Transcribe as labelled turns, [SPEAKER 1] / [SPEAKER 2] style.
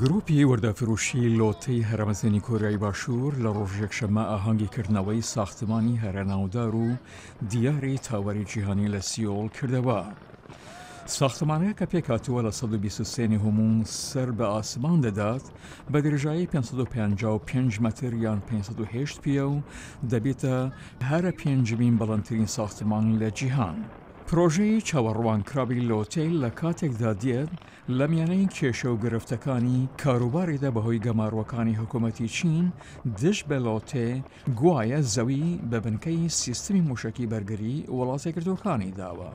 [SPEAKER 1] گروپی وردەفروشی لۆتەی هەرەمەزنی کۆریای باشوور لە ڕۆژی یەکشەممە ئاهەنگی کردنەوەی ساختمانی هەرە ناودار و دیاری تاوەری جیهانی لە سیۆڵ کردەوە. ساختمانەکە کە پێکهاتووە لە 123 نهۆم و سەر بە ئاسمان دەدات، بە درێژایی 555 مەتر یان 508 پێ و دەبێتە هەرە پێنجەمین بەڵندترین ساختمان لە جیهان. پرۆژەی چاوەڕوانکراوی لۆتێل لە کاتێکدا دێت لە میانەی کێشە و گرفتەکانی کاروباریدا بەهۆی گەمارۆکانی حکوومەتی چین دژ بە لۆتێ گوایە زەوی بە بنکەی سیستمی مووشەکی بەرگری وڵاتەیەکگرتووەکانی داوە.